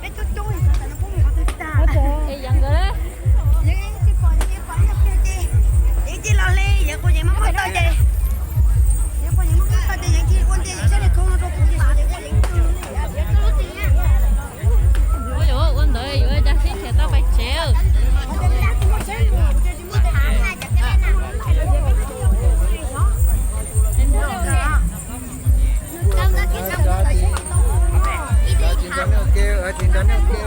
Peb coob coob li, tab sis no kuj mus qhov twg tag. Ej, yog nkawd, yog ib tsis pom, yog ib pom ib tug kiag ces, yog ib tij los li, yog kuv yeej muab muab tau ces, yog kuv yeej muab muab tau ces yeej tsis ua nti, yeej sab li khau no rau kuv ces yeej ua yeej twg li. Ua yuav ua ntawd yuav cas sib nrhiav tau pais tsev. Tsis nco nej ua ke, tsis nco nej ua ke.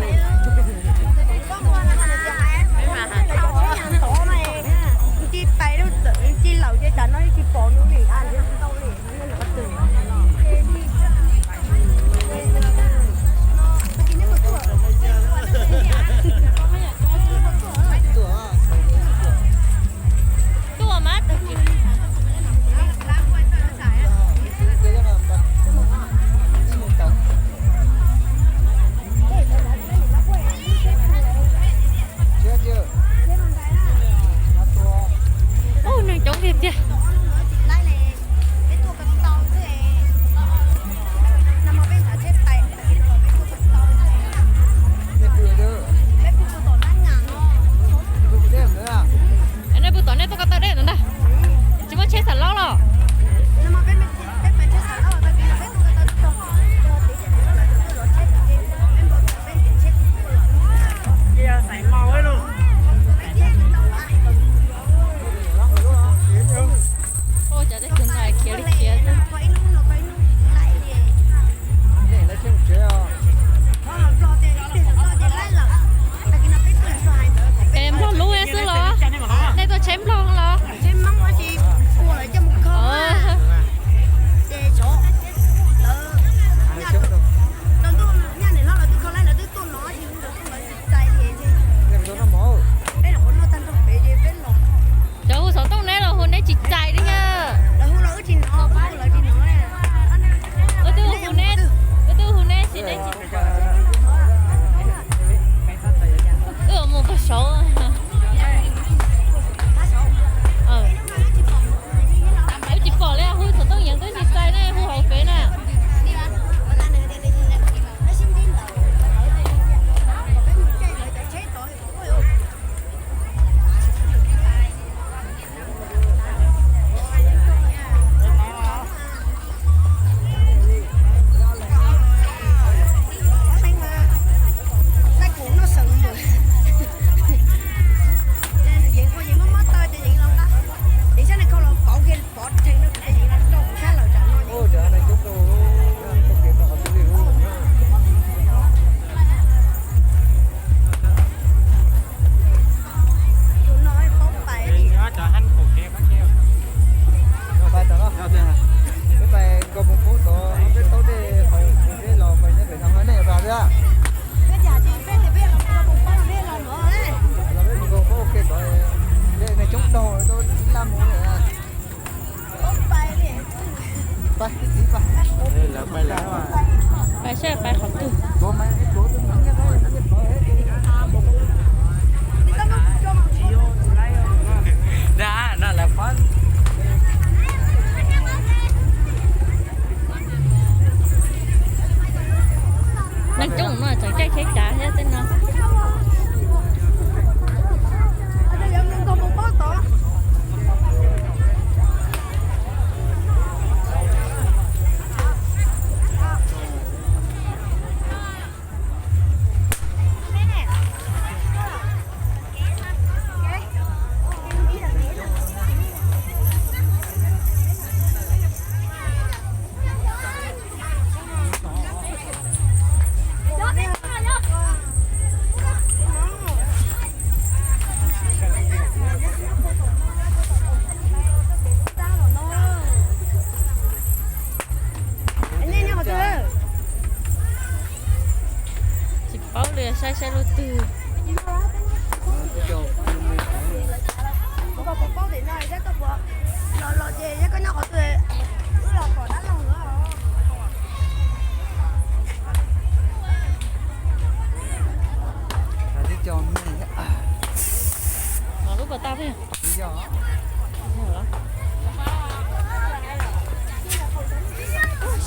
Tis pais lub txawm tis laus ces tam no tsis pom nws li. Tuaj mas tag kis. Ub, neeg coob tiag tiag. Nej puas tom nej tuaj ko taw dej ntawd ntag? Tsis muaj tsheb xav laub los? Ua cov teb chaws no khiav li khiav xwb. Es Nplog lub xwb los? Nej tuaj tsheb Nplog los? Cov hu xov tooj neb los hu neb tsis txais li na. Wb twb hu neb, wb twb hu neb tsis, neb tsis, wb mus pag saud. Wb tsis pom li, hu xov tooj yeej twb tsis txais ne, hu hauv fev na. Peb pais nkaus mus pub tod, peb taub dej haus dej los pais nyob pem no nej pais thiab. Los peb mus nkaus pab ua ke tod, nej coob dhau, laj mus. Pais saib pais qhov twg. Neeg coob no tseem caij tsheb cav thiab tej no. Tsis paub li, saib saib lub twg. Lub pas tau thiab.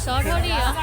Sov dhau li os.